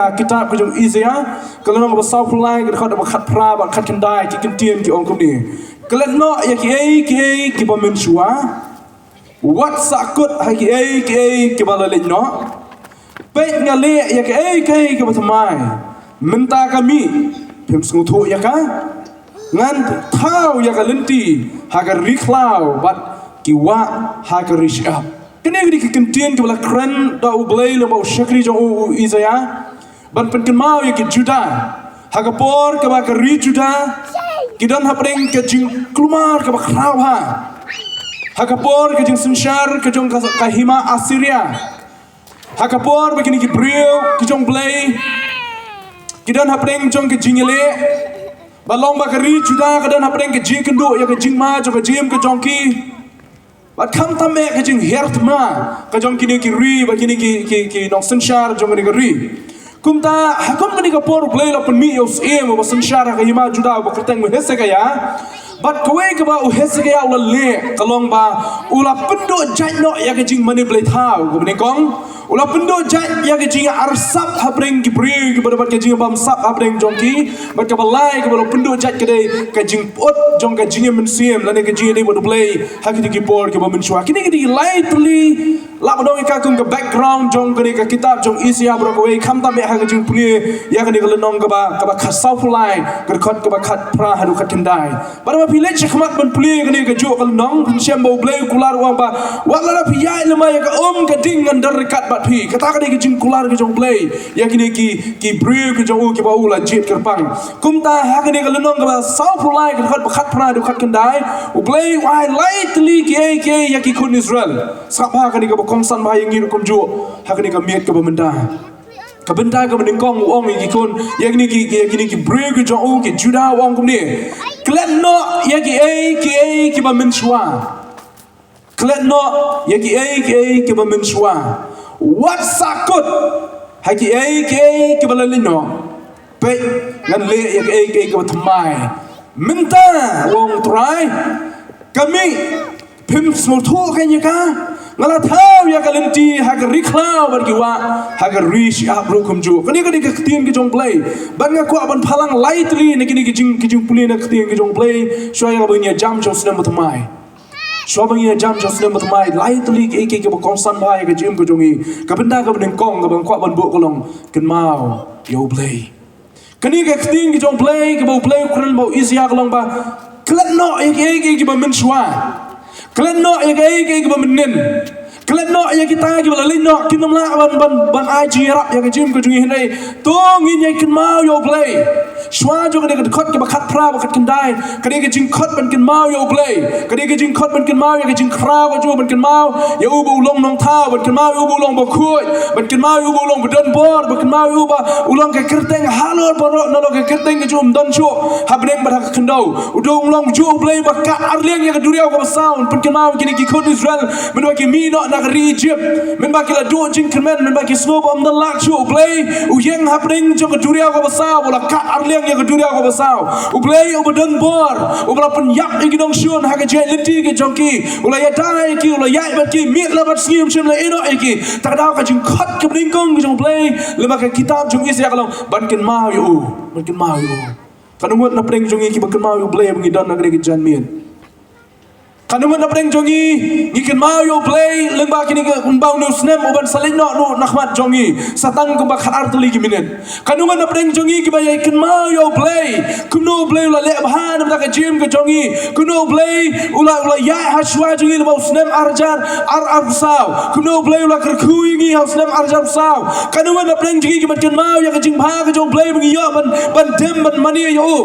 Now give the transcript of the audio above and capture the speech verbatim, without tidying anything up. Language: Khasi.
Kitab ka jong Isaiah, ka lynnong kaba sawphew lai, ka dkhot kaba khatphra bad khatkhyndai, ki kyntien ki ong kumne: Klet noh ïa kiei kiei kiba mynshuwa, wat sahkut ha kiei kiei kiba la leit noh. Peit, nga leh ïa kiei kiei kiba thymmai. Mynta ka mih, phim sngewthuh ïa ka. Ngan thaw ïa ka lynti ha ka ri khlaw bad ki wah ha ka ri shyiap. Kine ki dei ki kyntien kiba la kren da U Blei lyngba u shakri jong u, u Isaiah, ban pynkynmaw ïa ki Juda. Ha ka por kaba ka ri Juda ki don hapdeng ka jingkulmar kaba khraw bha, ha ka por ka jingsynshar ka jong ka, ka hima Assyria, ha ka por ba kine ki briew ki jong Blei ki don hapdeng jong ka jingïaleh, ba long ba ka ri Juda ka don hapdeng ka jingkynduh ïa ka jingma jong ka jingim ka jong ki. Bad khamtam eh ka jinghiar thma ka jong kine ki ri, ba kine ki, ki, ki nongsynshar jong kine ki ri. Kumta, ha kum kane ka por U Blei u la pynmih ïa u syiem uba synshar ha ka hima Juda uba kyrteng u Hesekiah. Bad kawei kaba u Hesekiah u la leh ka long ba u la pynduh jait noh ïa ka jingmane blei thaw kaba nyngkong. U la pynduh jait ïa ka jingarsap hapdeng ki briew kiba don bad ka jingbamsap hapdeng jong ki. Bad kaba lai kaba u la pynduh jait ka dei ka jingput jong ka jingim mynsiem lane ka jingïadei bad U Blei ha kine ki por kiba mynshuwa. Kine ki dei ki lai tylli, lah ban ong ïa ka kum ka background jong kane ka kitab jong Isaiah baroh kawei, khamtam eh ha ka jingpule ïa kane ka lynnong kaba, kaba khat sawphew lai, ka dkhot kaba khatphra haduh khatkhyndai. Bad haba phi leit shakhmat ban pule kane kajuh ka lynnong, phin shem ba U Blei u kular u ong ba, wat lada phi ïaid lem ïa ka um ka ding, ngan don ryngkat bad phi. Kata ka dei ka jingkular ka jong U Blei ïa kine ki, ki briew ki jong u kiba u la jied kyrpang. Kumta ha kane ka lynnong kaba sawphew lai, ka dkhot ba khatphra haduh khatkhyndai, U Blei u ai lai tylli kiei kiei ïa ki khun Israel. Sngap bha kane kaba kongsan bha ïa ngi ruh kumjuh ha kane ka miet kaba mynta. Ka bynta kaba nyngkong u ong ïa ki khun, ïa kine ki, ïa kine ki briew ki jong u, ki Juda, u ong kumne: Klet noh ïa kiei kiei kiba mynshuwa. Klet noh ïa kiei kiei kiba mynshuwa. Wat sahkut ha kiei kiei kiba la leit noh. Peit, ngan leh ïa kiei kiei kiba thymmai. Mynta, u ong U Trai, ka mih, phim sngewthuh kein ïa ka. Nga la thaw ïa ka lynti ha ka ri khlaw bad ki wah ha ka ri shyiap ruh kumjuh. Kane ka dei ka ktien ka jong U Blei. Bad nga kwah ban phalang lai tylli na kine ki jing, ki jingpule na ktien ka jong U Blei shuwa ïa kaba ngin ïa jam sha u snem ba thymmai. Shuwa ba ngin ïa jam sha u snem ba thymmai, lai tylli kiei kiei kiba kongsan bha ïa ka jingim ka jong ngi. Ka bynta kaba nyngkong kaba nga kwah ban buh ka long: Kynmaw ïa U Blei. Kane ka ktien ka jong U Blei kaba U Blei u kren bad u Isaiah ka long ba: Klet noh ïa kiei kiei kiba mynshuwa. Klet noh ïa kiei kiei kiba mynnin. Klet noh ïa kita kiba la leit noh, kin ym lah ban, ban, ban ai jingïarap ïa ka jingim ka jong ngi, hynrei to ngin ïa kynmaw ïa U Blei. Shuwa jong kane ka dkhot kaba khatphra bad khatkhyndai, ka dei ka jingkhot ban kynmaw ïa U Blei. Ka dei ka jingkhot ban kynmaw ïa ka jingkhraw ka jong u, ban kynmaw ïa u ba u long Nongthaw, ban kynmaw ïa u ba u long Bakhuid, ban kynmaw ïa u ba u long Badonbor, ban kynmaw ïa u ba u long ka kyrteng halor baroh, nalor ka kyrteng ka jong um don shuh ha bneng bad ha ka khyndew. U dang long juh U Blei ba kat arliang ïa ka duriaw kaba saw. Pynkynmaw ïa kine ki khun Israel mynba ki mih noh na ka ri Egypt, mynba ki la duh jingkyrmen, mynba ki sngew ba ym don lad shuh, U Blei u ïeng ha bneng jong ka duriaw kaba saw, u la kat arliang ïa ka duriaw kaba saw. U Blei uba don bor, uba la pynïap ïa ki nongshun ha ka jingïaid lynti ka jong ki, u la ïada ïa ki, u la ïaid bad ki, miet la bad sngi ym shym la ïehnoh ïa ki. Ta ka daw ka jingkhot kaba nyngkong ka jong U Blei lyngba ka kitab jong Isaiah ka long ban kynmaw ïa u, ban kynmaw ïa u. Katno ngut na pdeng jong ngi kiba kynmaw ïa U Blei ba ngi don ha kane ka janmiet? Katno ngut na pdeng jong ngi ngi kynmaw ïa U Blei lyngba kine ki, kumba une u snem u ban sa leit noh na khmat jong ngi, sa tang kumba khatar tylli ki minit? Katno ngut na pdeng jong ngi kiba ïai kynmaw ïa U Blei, kumno U Blei u la leh bha na bynta ka jingim ka jong ngi, kumno U Blei u la, u la ïaid ha shuwa jong ngi lyngba u snem ar hajar ar, arphew saw, kumno U Blei u la kyrkhu ïa ngi ha u snem ar hajar arphew saw? Katno ngut na pdeng jong ngi kiban kynmaw ïa ka jingbha ka jong U Blei ba ngi ïoh ban, ban dem ban mane ïa u?